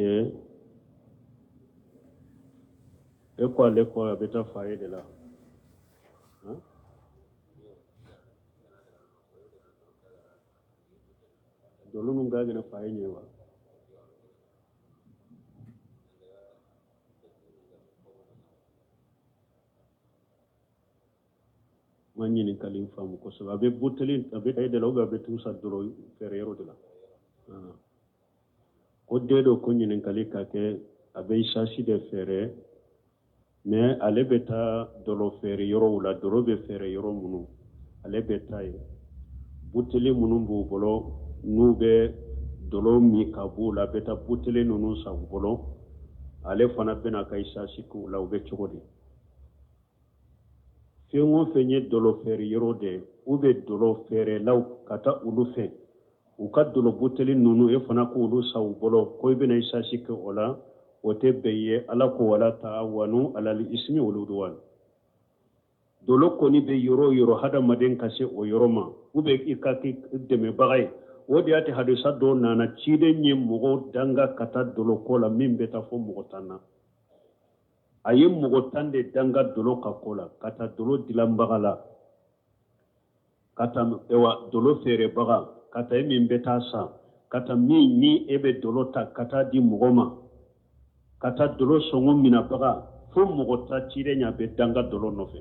kɛ. E ko ale ko a bɛ taa foyer de la. Han? Dolo ninnu ka gɛlɛn foyer ɲɛ wa? Ma ɲininkali faamu kosɛbɛ. A bɛ buteli, a bɛ de la ou bien a bɛ t'u sa dɔlɔ feere yɔrɔ de la. Ko den dɔ ko ɲininkali ka kɛ, a bɛ isansi de feere, mais ale bɛ taa dɔlɔ feere yɔrɔw la, dɔlɔ bɛ feere yɔrɔ minnu, ale bɛ taa yen, buteli minnu b'u bolo n'u bɛ dɔlɔ min ka b'u la, a bɛ taa buteli ninnu san u bolo, ale fana bɛna ka isansi k'u la. U bɛ cogo di? Fɛn o fɛn ye dɔlɔ feere yɔrɔ de ye ou bien dɔlɔ feerelaw, ka taa olu fɛ, u ka dɔlɔ buteli ninnu, e fana k'olu san u bolo ko i bɛna isansi kɛ o la, o tɛ bɛn ye. Ala ko wala taawanu alal ismi wal udwan. Dɔlɔ kɔni bɛ yɔrɔ o yɔrɔ, hadamaden ka se o yɔrɔ ma ou bien i ka kɛ dɛmɛbaga ye. O de y'a to hadisa dɔ nana, ciden ye mɔgɔw danga ka taa dɔlɔ ko la min bɛ taa fo mɔgɔ 10 na. A ye mɔgɔ 10 de danga dɔlɔ ka ko la, ka taa dɔlɔ dilanbaga la, ka taa ewa dɔlɔ feerebaga, ka taa e min bɛ taa san, ka taa min ni e bɛ dɔlɔ ta ka taa di mɔgɔ ma, ka taa dɔlɔ sɔngɔ minabaga, fo mɔgɔ 10 ciden y'a bɛɛ danga dɔlɔ nɔfɛ.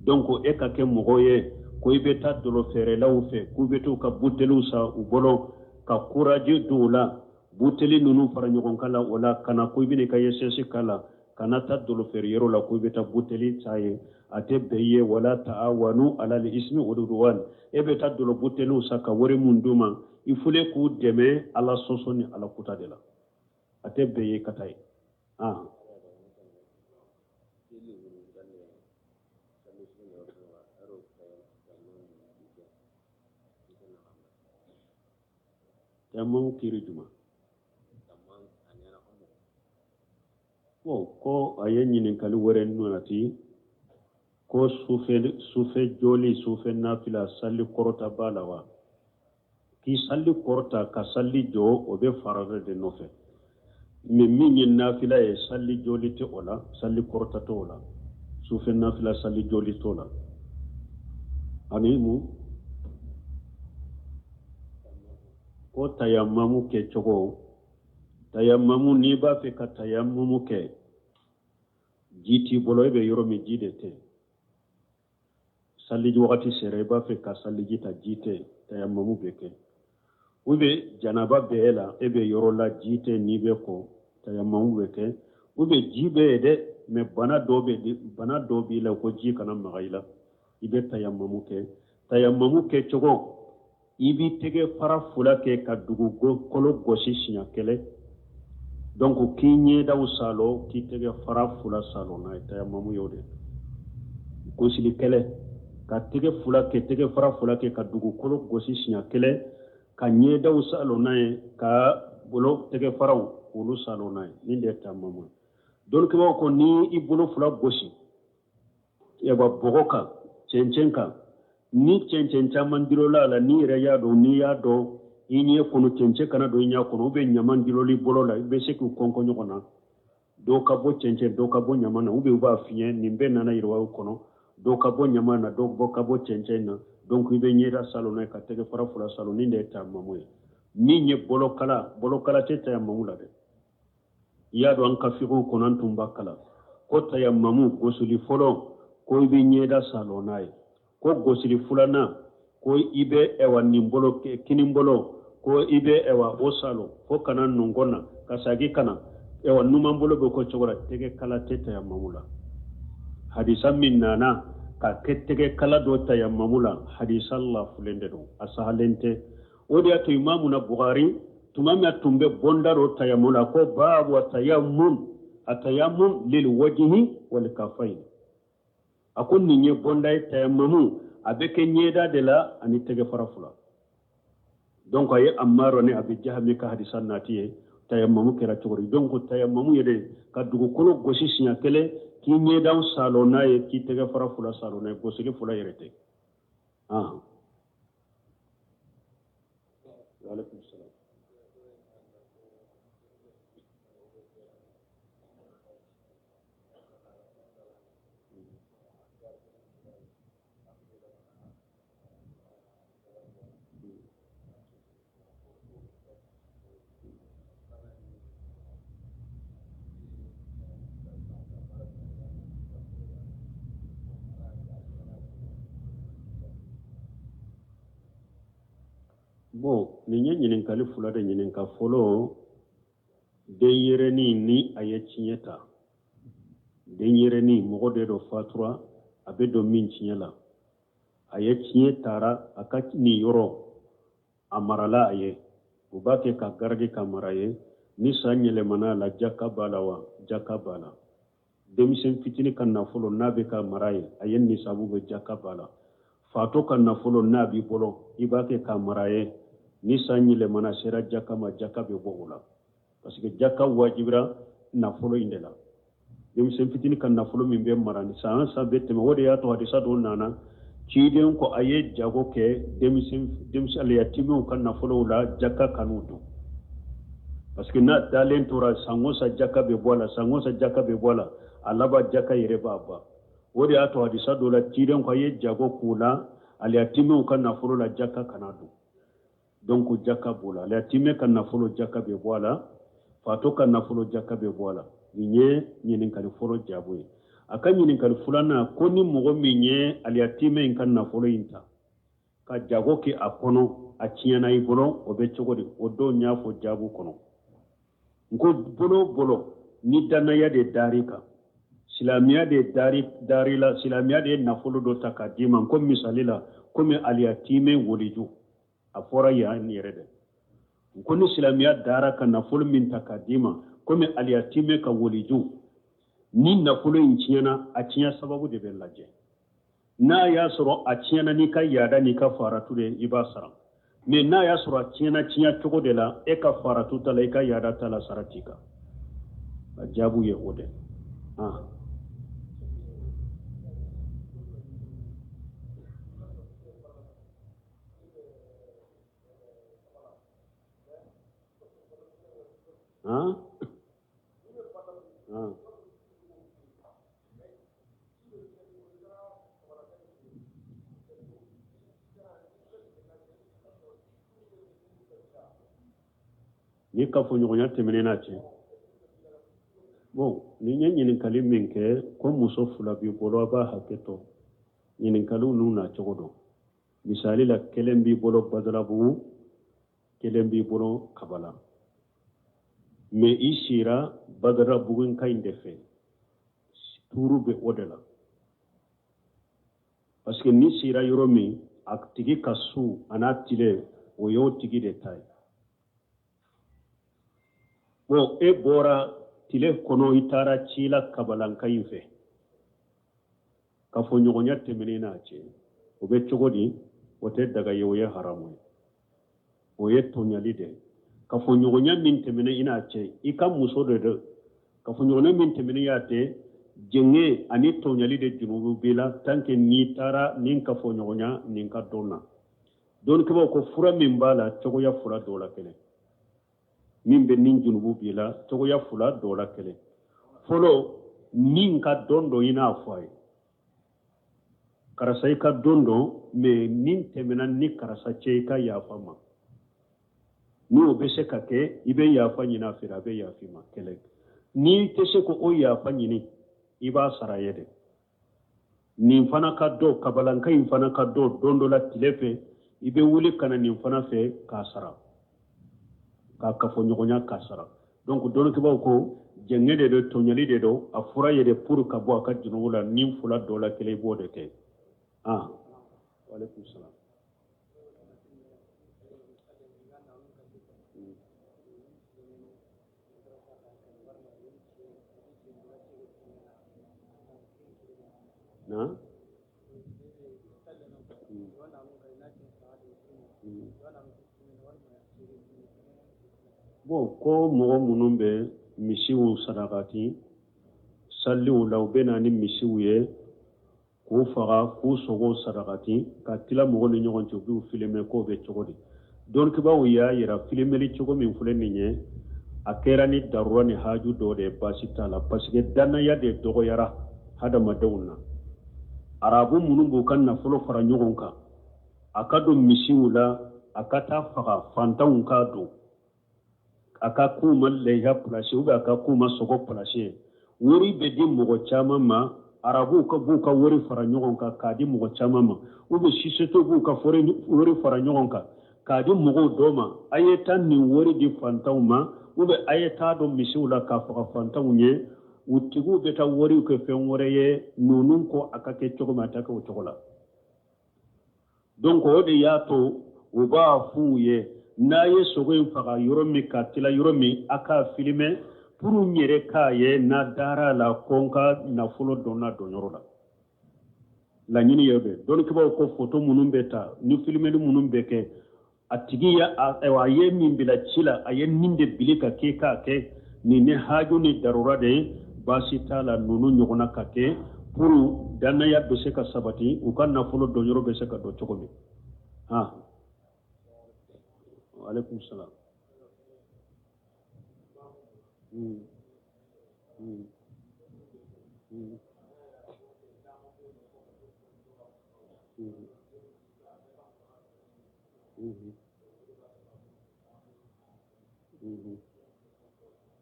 Donc e ka kɛ mɔgɔ ye ko i bɛ taa dɔlɔ feerelaw fɛ k'u bɛ t'u ka buteliw san u bolo ka courage don u la, buteli ninnu fara ɲɔgɔn kan la o la, ka na ko i bɛna i ka essence k'a la, kana taa dɔlɔ feere yɔrɔ la ko i bɛ taa buteli ta yen, a tɛ bɛn i ye. Wala taawanu alal ismi wal udwan. E bɛ taa dɔlɔ buteliw san ka wari mun d'u ma, i fule k'u dɛmɛ Ala sɔsɔ ni Ala kuta de la, a tɛ bɛn i ye ka taa yen. Ah. Tayammum kiri juma bon, ko a ye ɲininkali wɛrɛ nati ko sufɛ jɔli, sufɛ nafila sali kɔrɔta b'a la wa? K'i sali kɔrɔta ka sali jɔ, o bɛ farida de nɔfɛ, mais min ye nafila ye, sali jɔli tɛ o la, sali kɔrɔta tɛ o la, sufɛ nafila sali jɔli t'o la. Ani mun ko tayamamu kɛcogo? Tayamamu, n'i b'a fɛ ka tayamamu kɛ, ji t'i bolo, e bɛ yɔrɔ min ji de tɛ, saliji wagati sera, i b'a fɛ ka saliji ta, ji tɛ, tayamamu bɛ kɛ. Ou bien janaba bɛ e la, e bɛ yɔrɔ la ji tɛ, n'i bɛ ko, tayamamu bɛ kɛ. Ou bien ji bɛ yen dɛ, mais bana dɔ b'i la ko ji kana maga i la, i bɛ tayamamu kɛ. Tayamamu kɛcogo, i b'i tɛgɛ fara fila kɛ ka dugukolo gosi siɲɛ kelen, donc k'i ɲɛdaw salo, k'i tɛgɛ fara fila salo n'a ye. Tayamamu y'o de gosili kelen, ka tɛgɛ fila kɛ, tɛgɛ fara fila kɛ ka dugukolo gosi siɲɛ kelen, ka ɲɛdaw salo n'a ye, ka bolo tɛgɛ faraw olu salo n'a ye. Nin de ye tayamamu ye. Dɔnnikɛbaaw ko ni i bolo fila gosi yawa bɔgɔ kan, cɛncɛn kan, ni cɛncɛn caman dir'o la, n'i yɛrɛ y'a dɔn, n'i y'a dɔn i ɲɛ kɔnɔ cɛncɛn kana don i ɲɛ kɔnɔ, ou bien ɲaman dir'olu bolo la, i bɛ se k'u kɔnkɔn ɲɔgɔn na, dɔ ka bɔ cɛncɛn, dɔ ka bɔ ɲaman na, ou bien u b'a fiɲɛ, nin bɛɛ nana yiriwaw kɔnɔ, dɔ ka bɔ ɲaman na, dɔ bɔ ka bɔ cɛncɛn na, donc i bɛ ɲɛda salo n'a ye, ka tɛgɛ fara fila salo. Nin de ye tayamamu ye. Min ye bolokala, bolokala tɛ tayamamu la dɛ. I y'a dɔn an ka fikiw kɔnɔ, an tun b'a kalan ko tayamamu gosili fɔlɔ, ko i bɛ ɲɛda salo n'a ye, ko gosili filanan, ko i bɛ ɛwa nin bolo, kinin bolo, ko i bɛ ɛwa o salo fo ka na nɔnkɔn na, ka sagi ka na ɛwa numan bolo bɛ ko cogo la. Tɛgɛ kala tɛ tayamamu la. Hadisa min nana ka kɛ tɛgɛ kala dɔ tayamamu la, hadisa lafulen de don, a sahalen tɛ. O de y'a to imamuna Bukhari, tuma min a tun bɛ bonda dɔ tayammum la, ko babu atayammum, atayammum lil wajhi wal kafayn. A ko nin ye bonda ye, tayammamu a bɛ kɛ ɲɛda de la ani tɛgɛ fara fila. Donc a ye Ammar ni Abi Jahami ka hadisa nati ye tayammamu kɛra cogo di. Donc tayammamu ye de ka dugukolo gosi siɲɛ kelen, k'i ɲɛda salo n'a ye, k'i tɛgɛ fara fila salo n'a ye, gosili fila yɛrɛ tɛ. Alaikum salam. Bon, nin ye ɲininkali fila de ɲininka. Fɔlɔ, denyɛrɛnin ni a ye tiɲɛ ta, denyɛrɛnin mɔgɔ de dɔ fatura, a bɛ don min tiɲɛ la, a ye tiɲɛ tara a ka niyɔrɔ, a marala a ye, u b'a kɛ ka garidi ka mara ye. Ni san yɛlɛmana a la, jaka b'a la wa? Jaka b'a la. Denmisɛn fitini ka nafolo n'a bɛ ka mara ye, a ye nisabu bɛ, jaka b'a la. Fatɔ ka nafolo n'a b'i bolo, i b'a kɛ k'a mara ye, ni san yɛlɛmana sera jaka ma, jaka bɛ bɔ o la, parce que jaka wajibira nafolo in de la. Denmisɛn fitini ka nafolo min bɛ mara ni san san bɛ tɛmɛ, o de y'a to hadisa dɔ nana, ciden ko a ye jago kɛ denmisɛn denmisɛn aliyatimew ka nafolow la, jaka kan'u dun, parce que n'a dalen tora, san o san jaka bɛ bɔ a la, san o san jaka bɛ bɔ a la, a laban jaka yɛrɛ b'a ban. O de y'a to hadisa dɔ la, ciden ko a ye jago k'u la aliyatimew ka nafolo la, jaka kana dun. Donc jaka b'o la, aliyatime ka nafolo jaka bɛ bɔ a la, fatɔ ka nafolo jaka bɛ bɔ a la. Nin ye ɲininkali fɔlɔ jaabu ye. A ka ɲininkali filanan ko ni mɔgɔ min ye aliyatime in ka nafolo in ta ka jago kɛ a kɔnɔ, a tiɲɛna i bolo, o bɛ cogo di? O don y'a fɔ jaabu kɔnɔ n ko bolo o bolo ni dannaya de dar'i kan, silamɛya de dar'i la, silamɛya de ye nafolo dɔ ta k'a d'i ma, ko misali la komi aliyatime waliju, a fɔra yan yɛrɛ dɛ, n ko ni silamɛya dara ka nafolo min ta k'a d'i ma komi aliyatime ka waliju, ni nafolo in tiɲɛna, a tiɲɛ sababu de bɛ lajɛ. N'a y'a sɔrɔ a tiɲɛna n'i ka yaada n'i ka faratu de, i b'a sara. Mais n'a y'a sɔrɔ a tiɲɛna tiɲɛ cogo de la, e ka faratu t'a la, i ka yaada t'a la, sara t'i kan. A jaabu ye o de. Ah. Ah. Ah. Ni kafoɲɔgɔnya tɛmɛnen n'a cɛ. Bon, nin ye ɲininkali min kɛ ko muso fila b'i bolo, a b'a hakɛ to, ɲininkaliw n'u na cogo don. Misali la, kelen b'i bolo Badalabugu, kelen b'i bolo Kabala, mais i sira Badalabugu ka in de fɛ, tuuru bɛ o de la, parce que n'i sira yɔrɔ min, a tigi ka su a n'a tile, o y'o tigi de ta ye. Bon, e bɔra tile kɔnɔ, i taara ci la Kabalanka in fɛ, kafoɲɔgɔnya tɛmɛnen n'a cɛ, o bɛ cogo di? O tɛ daga ye, o ye haramu ye, o ye tɔɲali de ye. Kafoɲɔgɔnya min tɛmɛnen i n'a cɛ, i ka muso de don, kafoɲɔgɔnya min tɛmɛnen y'a cɛ, jɛngɛ ani tɔɲali de junubu b'i la tant que n'i taara nin kafoɲɔgɔnya nin ka dɔn na. Dɔnnikɛbaaw ko fura min b'a la, cogoya fila dɔ la kelen min bɛ nin junubu b'i la, cogoya fila dɔ la kelen. Fɔlɔ, min ka dɔn dɔ, i n'a fɔ a ye karisa, i ka don dɔn, mais nin tɛmɛna ni karisa cɛ, i ka yafa ma. N'o bɛ se ka kɛ, i bɛ yafa ɲini a fɛ, a bɛ yafa i ma. Kɛlɛ n'i tɛ se ko o yafa ɲini, i b'a sara ye dɛ. Nin fana ka dɔ, Kabalanka in fana ka dɔ, don dɔ la tile fɛ, i bɛ wuli ka na nin fana fɛ k'a sara, k'a kafoɲɔgɔnya k'a sara. Donc dɔnnikɛbaaw ko jɛngɛ de don, tɔɲɔli de don, a fura ye de pour ka bɔ a ka junubu la, nin fila dɔ la kelen, i b'o de kɛ. Ah, waaleykum salam. Na? Bon, ko mɔgɔ minnu bɛ misiw sarakati saliw la, u bɛ na ni misiw ye k'u faga, k'u sogo sarakati ka tila mɔgɔ ni ɲɔgɔn cɛ, u b'u filimɛ, k'o bɛ cogo di? Dɔnnikɛbaaw y'a yira filimeli cogo min filɛ nin ye, a kɛra ni darura ni haju dɔ de ye, baasi t'a la, parce que dannaya de dɔgɔyara hadamadenw na. Arabu minnu b'u ka nafolo fara ɲɔgɔn kan, a ka don misiw la, a ka taa faga, fantanw k'a dun, a ka k'u ma lɛya pilasi ou bien a ka k'u ma sogo pilasi ye. Wari bɛ di mɔgɔ caman ma, arabuw ka b'u ka wari fara ɲɔgɔn kan k'a di mɔgɔ caman ma, ou bien société b'u ka wari fara ɲɔgɔn kan. K'a di mɔgɔw dɔ ma, a ye taa nin wari di fantanw ma, ou bien a ye taa don misiw la k'a faga fantanw ye. U tigiw bɛ taa wariw kɛ fɛn wɛrɛ ye. Ninnu ko a ka kɛ cogo min, a ta kɛ o cogo la. Donc o de y'a to u b'a f'u ye, n'a ye sogo in faga yɔrɔ min, ka tila yɔrɔ min, a k'a filime pour n yɛrɛ k'a ye n'a dara a la ko n ka nafolo donna donyɔrɔ la. Laɲini ye bɛ dɔnnikɛbaaw ko foto minnu bɛ ta ni filimeli minnu bɛ kɛ, a tigi ye, ayiwa, a ye min bila ci la, a ye nin de bili ka kɛ k'a kɛ nin ni haju ni darura de ye, baasi t'a la. Ninnu ɲɔgɔnna ka kɛ pour dannaya bɛ se ka sabati, u ka nafolo donyɔrɔ bɛ se ka dɔn cogo min. Ha, aleykum salam.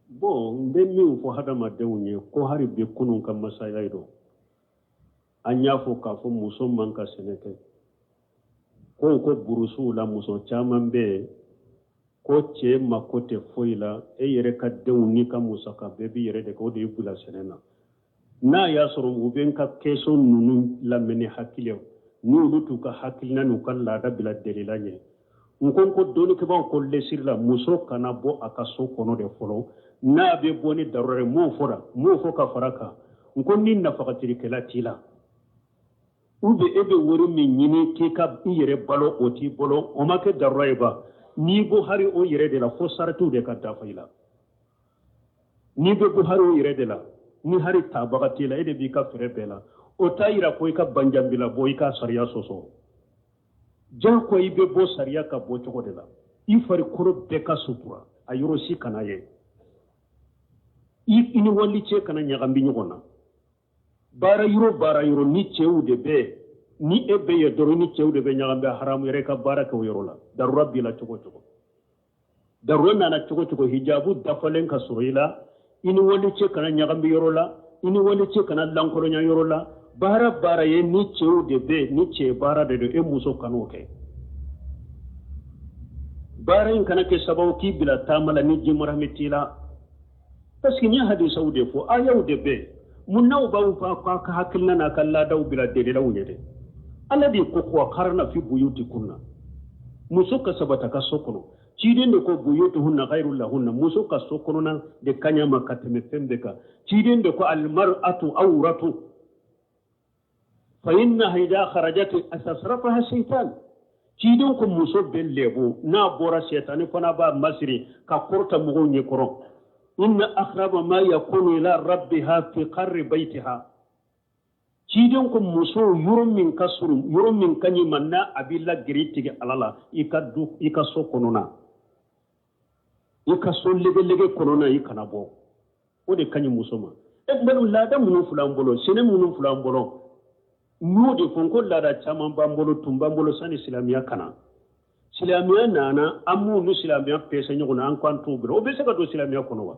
Bon, n bɛ min fɔ hadamadenw ye ko hali bi kunun ka masaya don. An y'a fɔ k'a fɔ muso man ka sɛnɛ kɛ, ko burusuw la muso caman bɛ yen ko cɛ mako tɛ foyi la, e yɛrɛ ka denw n'i ka musaka bɛɛ b'i yɛrɛ de kɛ, o de y'i bila sɛnɛ na. N'a y'a sɔrɔ u bɛ n ka question ninnu lamɛn ni hakili ye, n'olu t'u ka hakilina n'u ka laada bila delila ɲɛ. N ko dɔnnikɛbaaw ko lesiri la, muso kana bɔ a ka so kɔnɔ de fɔlɔ, n'a bɛ bɔ ni darura ye. M'o fɔra, m'o fɔ ka fara kan. N ko ni nafakatirikɛla t'i la, ou bien e bɛ wari min ɲini k'i ka i yɛrɛ balo, o t'i bolo, o ma kɛ darura ye ba, n'i bɔ hari o yɛrɛ de la, fo saratiw de ka dafa i la. N'i bɛ bɔ hari o yɛrɛ de la, ni hari tabaga t'i la, e de b'i ka fɛɛrɛ bɛɛ la, o t'a yira ko i ka banjanbila bɔ, i ka sariya sɔsɔ. Jako i bɛ bɔ sariya ka bɔ cogo de la, i farikolo bɛɛ ka sutura, a yɔrɔ si kana ye, i ni walicɛ kana ɲagami ɲɔgɔn na. Baara yɔrɔ, baara yɔrɔ ni cɛw de bɛ, ni e bɛ yen dɔrɔn, ni cɛw de bɛ ɲagami, haramu yɛrɛ ka baara kɛ o yɔrɔ la. Darura b'i la cogo cogo, darura nana cogo cogo, hijabu dafalen ka sɔrɔ i la, i ni walicɛ kana ɲagami yɔrɔ la, i ni walicɛ kana lankolonya yɔrɔ la. Baara baara ye ni cɛw de bɛ, ni cɛ baara de don, e muso kan'o kɛ. Baara in kana kɛ sababu k'i bila taama la ni jimarami t'i la, parce que n ye hadisaw de fɔ, ayaw de bɛ. Mun n'aw b'aw fa ka hakilina n'a ka laadaw bila delilaw ɲɛ dɛ? Ala de ko ko waqarna fi buyutikunna, muso ka sabata ka so kɔnɔ. Ciden de ko buyutuhunna khayrun lahunna, muso ka so kɔnɔna de ka ɲa ma ka tɛmɛ fɛn bɛɛ kan. Ciden de ko almar'atu awratu fa innaha idha kharajat astasrafaha shaitan. Ciden ko muso bɛ lɛbu, n'a bɔra sɛtani fana b'a masiri ka kɔrɔta mɔgɔw ɲɛkɔrɔ. Inna aqraba ma yakunu ila rabbiha fi qarri baytiha. Ciden ko muso yɔrɔ min ka surun, yɔrɔ min ka ɲi ma, n'a a b'i lagiri tigɛ Ala la, i ka du, i ka so kɔnɔna, i ka so legelege kɔnɔna, i kana bɔ, o de ka ɲi muso ma. E balo laada minnu filɛ an bolo, sɛnɛ minnu filɛ an bolo, n y'o de fɔ n ko laada caman b'an bolo, tun b'an bolo sani silamɛya ka na. Silamɛya nana, an m'u ni silamɛya pɛsɛ ɲɔgɔn na, an ko an t'o bila. O bɛ se ka don silamɛya kɔnɔ wa?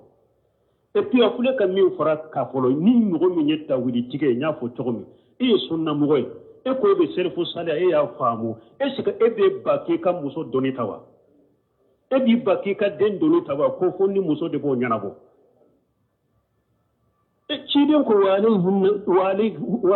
Et puis a filɛ ka min fara k'a fɔlɔ, ni mɔgɔ min ye tawhidi tigɛ ye, n y'a fɔ cogo min, e ye sunnamɔgɔ ye, e ko e bɛ sɛrifu saliya, e y'a faamu, est ce que e bɛ ba k'i ka muso doni ta wa? E b'i ba k'i ka den doni ta wa? Ko fo ni muso de b'o ɲɛnabɔ. Ciden ko wa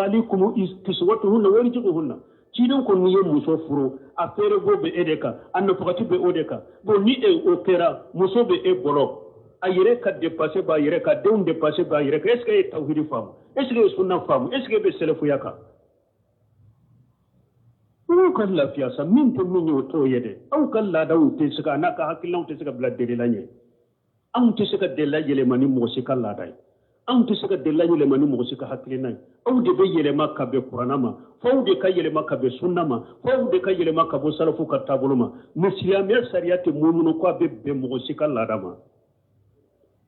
alaykum kiswatuhunna wa rizquhunna. Ciden ko n'i ye muso furu, a feereko bɛ e de kan, a nafakati bɛ o de kan. Bon, ni e o kɛra, muso bɛ e bolo, a yɛrɛ ka dépense b'a yɛrɛ kan, denw dépense b'a yɛrɛ kan. Est ce que e ye tawhidi faamu? Est ce que e ye sunna faamu? Est ce que e bɛ sɛlɛfuya kan? Aw ka lafiya sa, min tɛ min ye o t'o ye dɛ. Aw ka laadaw tɛ se ka, n'a ka hakilinaw tɛ se ka bila delila ɲɛ. Anw tɛ se ka delila yɛlɛma ni mɔgɔ si ka laada ye, anw tɛ se ka delila yɛlɛma ni mɔgɔ si ka hakilina ye. Aw de bɛ yɛlɛma ka bɛn kuranna ma, f'aw de ka yɛlɛma ka bɛn sunna ma, f'aw de ka yɛlɛma ka bɔ salafu ka taabolo ma. Mais silamɛya sariya tɛ munumunu ko a bɛ bɛn mɔgɔ si ka laada ma.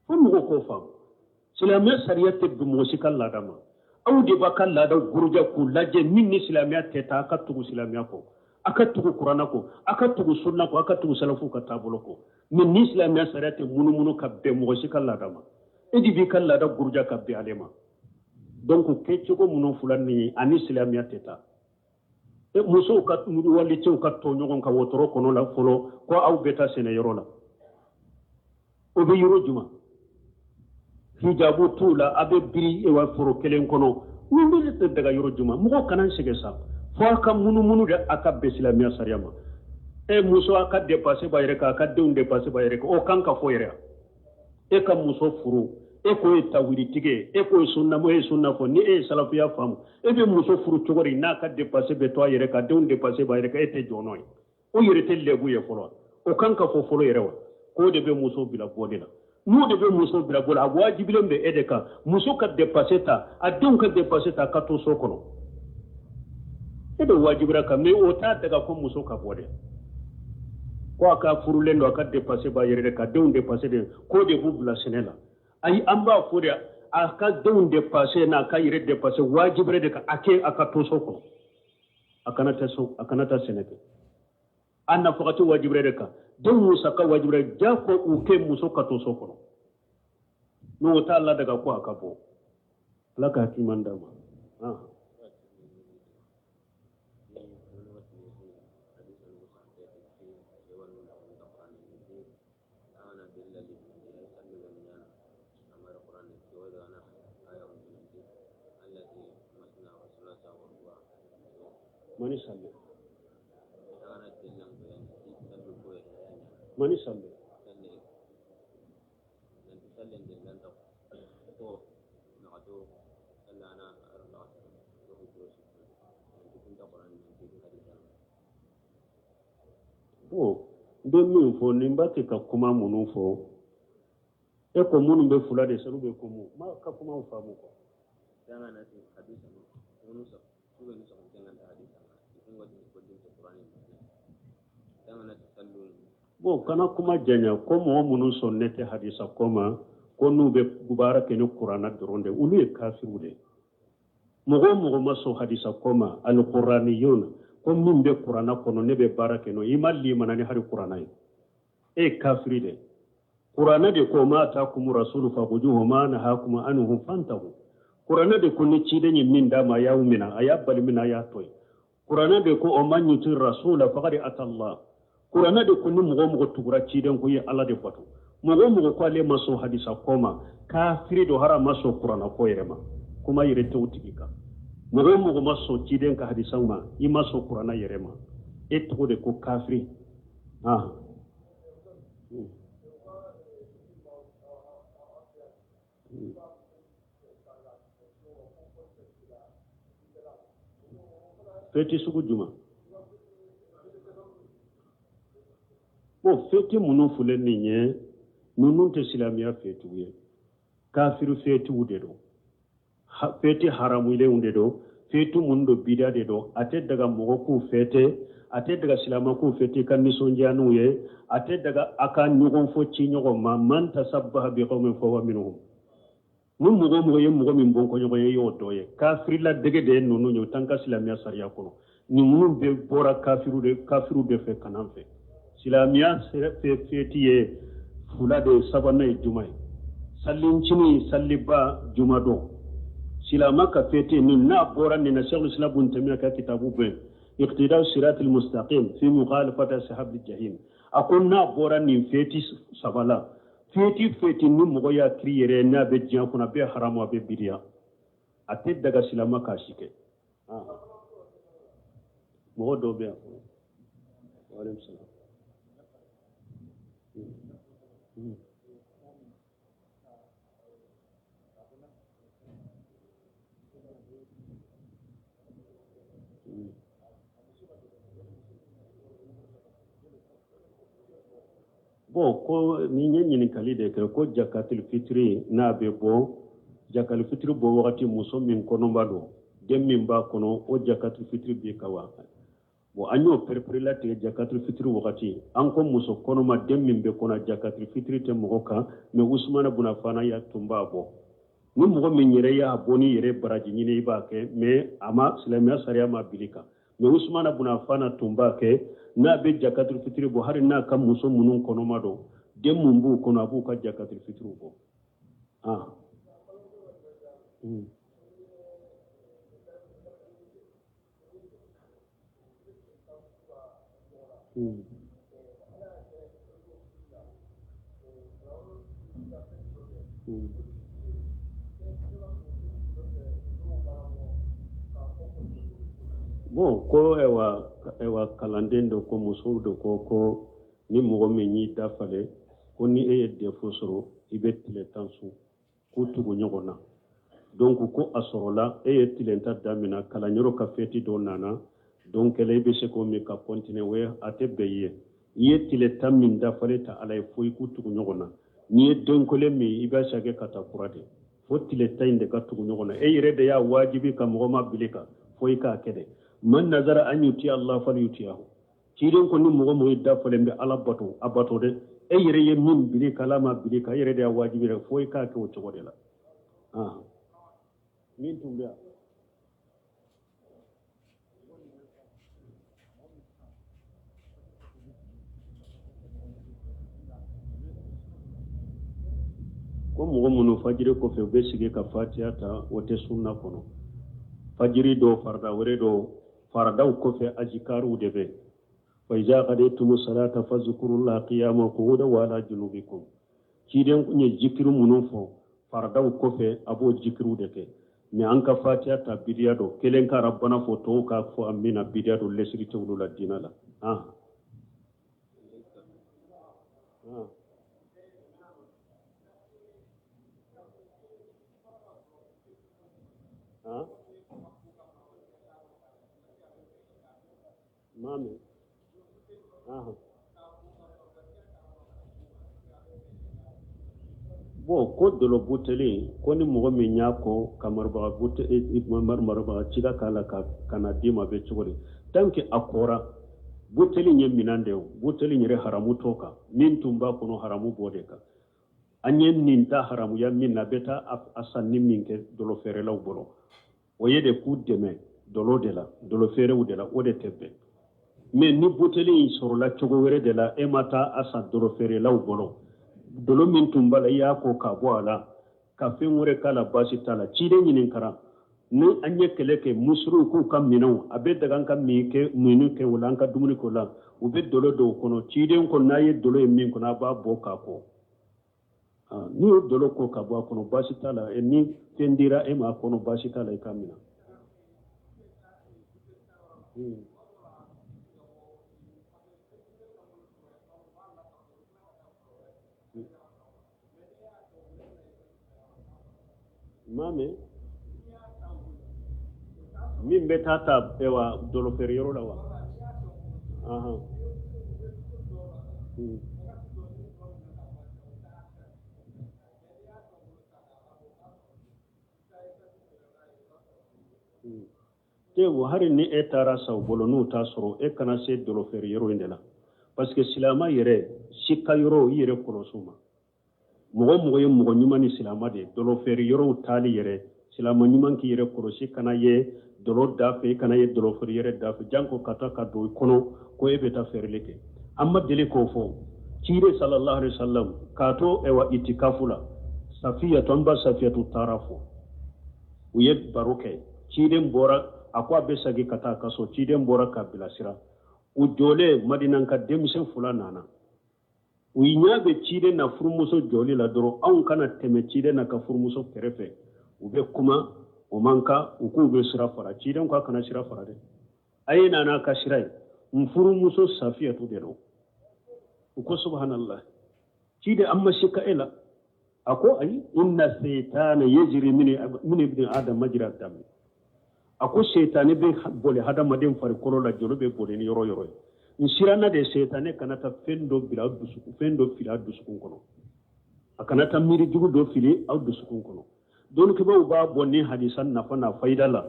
Fo mɔgɔw k'o faamu, silamɛya sariya tɛ bɛn mɔgɔ si ka laada ma. Aw de b'a ka laadaw buruja k'u lajɛ, min ni silamɛya tɛ taa, a ka tugu silamɛya kɔ, a ka tugu kuranna kɔ, a ka tugu sunna kɔ, a ka tugu salafu ka taabolo kɔ. Mais ni silamɛya sariya tɛ munumunu ka bɛn mɔgɔ si ka laada ma, e de b'i ka laada buruja ka bɛn ale ma. Donc kɛcogo minnu filɛ nin ye, ani silamɛya tɛ taa. E musow ka walicɛw ka to ɲɔgɔn kan wotoro kɔnɔ la fɔlɔ ko aw bɛ taa sɛnɛyɔrɔ la, o bɛ yɔrɔ jumɛn? Hijabu t'u la, a bɛ biri wa foro kelen kɔnɔ, min bɛ daga yɔrɔ jumɛn? Mɔgɔ kana sɛgɛn sa, fo a ka munumunu de, a ka bɛn silamɛya sariya ma. E muso a ka dépense b'a yɛrɛ kan, a ka denw dépense b'a yɛrɛ kan, o kan ka fɔ yɛrɛ. E ka muso furu, e ko ye tawhiditigi ye, e ko ye sunna, e ye sunna fɔ, ni e ye salafiya faamu, e bɛ muso furu cogo di n'a ka dépense bɛ to a yɛrɛ kan, denw dépense b'a yɛrɛ kan, e tɛ jɔ n'o ye? O yɛrɛ tɛ lɛbu ye fɔlɔ, o kan ka fɔ fɔlɔ yɛrɛ wa. K'o de bɛ muso bila bɔli la, n'o de bɛ muso bila bɔli la, a wajibilen bɛ e de kan, muso ka dépense ta, a denw ka dépense ta, ka to so kɔnɔ, e de wajibira kan. Mais o t'a daga ko muso ka bɔ dɛ, ko a ka furulen don, a ka dépense b'a yɛrɛ de ka denw dépense de, k'o de b'u bila sɛnɛ la. Ayi, an b'a fɔ de, a ka denw dépense n'a ka yɛrɛ dépense wajibira de kan, a kɛ a ka to so kɔnɔ, a kana taa so, a kana taa sɛnɛ kɛ. A nafakati wajibira de kan, denw musaka wajibira jako u kɛ muso ka to so kɔnɔ, n'o t'a ladaga ko a ka bɔ. Ala ka hakili ɲuman d'a ma. Mani salle, mani salle. Bon, n bɛ min fɔ, nin b'a kɛ ka kuma minnu fɔ, e ko minnu bɛ fula de sanu bɛ ko mun ma ka kumaw faamu kɔ. Bon, kana kuma janya ko mɔgɔ minnu sɔn ne tɛ hadisa ko ma, ko n'u bɛ baara kɛ ni kuranna dɔrɔn de, olu ye kafiriw de. Mɔgɔ o mɔgɔ ma sɔn hadisa ko ma, alikuraniyun, ko min bɛ kuranna kɔnɔ ne bɛ baara kɛ n'o ye, i ma limana ni hali kuranna ye, e ye kafiri de. Kuranna de ko ma atakum rasulu fakhuzuhu ma nahakum anhu fantahu. Kuranna de ko ni ciden ye min d'a ma, a y'aw minɛ, a y'a bali min na, a y'a to yen. Kuranna de ko o man yuti rasula faqad ata Allah. Kuranna de ko ni mɔgɔ o mɔgɔ tugura ciden ko, i ye Ala de bato. Mɔgɔ o mɔgɔ ko ale ma sɔn hadisa ko ma, kafiri don, hali a ma sɔn kuranna ko yɛrɛ ma, kuma yɛrɛ tɛ o tigi kan. Mɔgɔ o mɔgɔ ma sɔn ciden ka hadisa ma, i ma sɔn kuranna yɛrɛ ma, e tɔgɔ de ko kafiri. Ah. Fɛti sugu jumɛn? Bon, fɛti minnu filɛ nin ye, ninnu tɛ silamɛya fɛtiw ye, kafiri fɛtiw de don, fɛti haramulenw de don, fɛti minnu don bida de don. A tɛ daga mɔgɔ k'u fɛte, a tɛ daga silamɛ k'u fɛte ka nisɔndiya n'u ye, a tɛ daga a ka ɲɔgɔn fɔ ci ɲɔgɔn ma. Man tasabbaha bi qawmin fahuwa minhum. Ni mɔgɔ o mɔgɔ ye mɔgɔ min bɔn kɔɲɔgɔn ye, y'o dɔ ye. Kafirila dege de ye ninnu ye, o t'an ka silamɛya sariya kɔnɔ. Nin minnu bɛɛ bɔra kafiriw de fɛ ka n'an fɛ. Silamɛya fɛti ye fula de ye, sabanan ye juma ye, salincinin, saliba, juma don. Silamɛ ka fɛti nin n'a bɔra nin na, Sheikhul Islam Ibn Taymiyyah ka kitabu bɛn Iqtida Siratil Mustaqim fi mukhalafati ashabil jahim, a ko n'a bɔra nin fɛti saba la, fɛti fɛti ni mɔgɔ y'a kiri yɛrɛ n'a bɛ diɲɛ kɔnɔ, a bɛ haramu, a bɛ bidiya, a tɛ daga silamɛ k'a si kɛ. Mɔgɔ dɔw bɛ yan fɔlɔ. Waaleykum salaam. Bon, ko ni ye ɲininkali de kɛ ko jakatil fitiri n'a bɛ bɔ, jakali fitiri bɔ wagati, muso min kɔnɔba don, den min b'a kɔnɔ, o jakatil fitiri b'i kan wa? Bon, an y'o perepere latigɛ jakatil fitiri wagati. An ko muso kɔnɔma, den min bɛ kɔnɔ, jakatil fitiri tɛ mɔgɔ kan. Mais Usumana buna Fana ya tun b'a bɔ. Ni mɔgɔ min yɛrɛ y'a bɔ ni yɛrɛ baraji ɲini, i b'a kɛ, mais a ma silamɛya sariya ma bili kan. Mais Usumana buna Fana tun b'a kɛ, n'a bɛ jakatil fitiri bɔ, hali n'a ka muso minnu kɔnɔma don, den mun b'u kɔnɔ, a b'u ka jakatil fitiriw bɔ. Ah. Bon, ko ayiwa, kalanden dɔ ko, musow dɔ ko ni mɔgɔ min y'i dafalen, ko ni e ye DEF sɔrɔ, i bɛ tile 10 sun k'u tugu ɲɔgɔn na. Donc ko a sɔrɔla e ye tile 10 damina, kalanyɔrɔ ka fɛti dɔ nana, donc kɛlɛ i bɛ se k'o min ka continuer, o ye a tɛ bɛn i ye. I ye tile 10 min dafalen ta Ala ye, fo i k'u tugu ɲɔgɔn na. N'i ye don kelen min, i bɛ segin ka taa kura de, fo tile 10 in de ka tugu ɲɔgɔn na. E yɛrɛ de y'a wajibi ka mɔgɔ ma bili kan, fo i k'a kɛ dɛ. Man nazara an yuti Allah falyutiyahu. Ciden ko ni mɔgɔ mɔgɔ i dafalen bɛ Ala bato, a bato dɛ. E yɛrɛ ye min bili kan, Ala ma bili kan, e yɛrɛ de y'a wajibi dɛ, fo i k'a kɛ o cogo de la. Min tun bɛ yan. Ko mɔgɔ minnu fajiri kɔfɛ u bɛ sigi ka fatiya ta, o tɛ sunna kɔnɔ. Fajiri dɔw, farida wɛrɛ dɔw, faradaw kɔfɛ azikariw de bɛ. Fa iza qadaytumu salata fazkurullaha qiyaman wa qu'udan wa ala junubikum. Ciden kun ye jikiri minnu fɔ faradaw kɔfɛ, a b'o jikiriw de kɛ. Mais an ka fatiya ta, bidiya don. Kelen ka rabana fɔ, tɔw k'a fɔ amina, bidiya don, lesiri tɛ olu la diinɛ la. Ah. Ah. Ah. Mami. Aha. Bon, ko dɔlɔ buteli, ko ni mɔgɔ min y'a ko ka maribaga buteli, maribaga cida k'a la ka na d'i ma, bɛ cogo di? Tant que a kɔra, buteli ye minan de ye. Buteli yɛrɛ haramu t'o kan, min tun b'a kɔnɔ haramu b'o de kan. An ye nin ta haramuya min na, a bɛ taa a sanni min kɛ dɔlɔ feerelaw bolo, o ye de k'u dɛmɛ dɔlɔ de la, dɔlɔ feerew de la, o de tɛ bɛn. Mais ni buteli in sɔrɔla cogo wɛrɛ de la, e ma taa a san dɔlɔ feerelaw bolo, dɔlɔ min tun b'a la, i y'a ko ka bɔ a la ka fɛn wɛrɛ k'a la, baasi t'a la. Ciden ɲininkara, ni an ye kɛlɛ kɛ, musiriw k'u ka minɛnw, a bɛ daga an ka min kɛ, minnu kɛ o la, an ka dumuni k'o la, u bɛ dɔlɔ dɔw kɔnɔ. Ciden ko n'a ye dɔlɔ ye min kɔnɔ, a b'a bɔ k'a ko. N'i y'o dɔlɔ ko ka bɔ a kɔnɔ, baasi t'a la. Ni fɛn dira e ma a kɔnɔ, baasi t'a la, i k'a minɛ. Maa min min bɛ taa ta wa dɔlɔ feere yɔrɔ la wa? Ahan. Te wo, hali ni e taara sa u bolo, n'u t'a sɔrɔ, e kana se dɔlɔ feere yɔrɔ in de la, parce que silama yɛrɛ si ka yɔrɔ, i yɛrɛ kɔlɔsi u ma. Mɔgɔ mɔgɔ ye mɔgɔ ɲuman ni silama de ye, dɔlɔ feere yɔrɔw taali yɛrɛ, silama ɲuman k'i yɛrɛ kɔlɔsi, kana ye dɔlɔ da fɛ, i kana ye dɔlɔ feere yɛrɛ da fɛ, janko ka taa ka don i kɔnɔ ko e bɛ taa feereli kɛ. An ma deli k'o fɔ. Ciden sallallahu alaihi wasallam k'a to ɛwa itikafu la, Safiyatu, an ba Safiyatu taara fɔ, u ye baro kɛ. Ciden bɔra, a ko a bɛ segin ka taa a ka so. Ciden bɔra k'a bilasira. U jɔlen, Madinanka denmisɛn fila nana, u ɲɛ bɛ ciden na furumuso jɔli la dɔrɔn. Anw kana tɛmɛ ciden na ka furumuso kɛrɛfɛ, u bɛ kuma, o man kan. U k'u bɛ sira fara. Ciden ko a kana sira fara dɛ, a ye na n'a ka sira ye, n furumuso Safiyatu de don. U ko subhanallah, ciden, an ma sika e la. A ko ayi, inna seytana yajri min ibni adam majra dami. A ko seytane bɛ boli hadamaden farikolo la, joli bɛ boli ni yɔrɔ yɔrɔ ye. N siranna de seytane kana taa fɛn dɔ bila aw dusukun, fɛn dɔ fili aw dusukun kɔnɔ, a kana taa miiri jugu dɔ fili aw dusukun kɔnɔ. Dɔnnikɛbaaw b'a bɔ ni hadisa nafa n'a fayida la.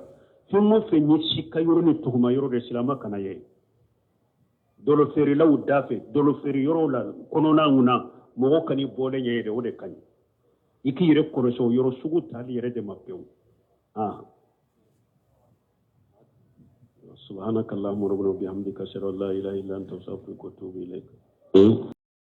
Fɛn o fɛn ye sika yɔrɔ ni tuguma yɔrɔ de, silama kana ye dɔlɔ feerelaw da fɛ, dɔlɔ feere yɔrɔw la kɔnɔna na, mɔgɔ kan'i bɔlen ye yɛrɛ, o de ka ɲi. I k'i yɛrɛ kɔlɔsi o yɔrɔ sugu taali yɛrɛ de ma pewu. Subhanaka allahumma rabbana wa bihamdika, ashhadu an la ilaha illa anta, astaghfiruka wa atubu ilayk.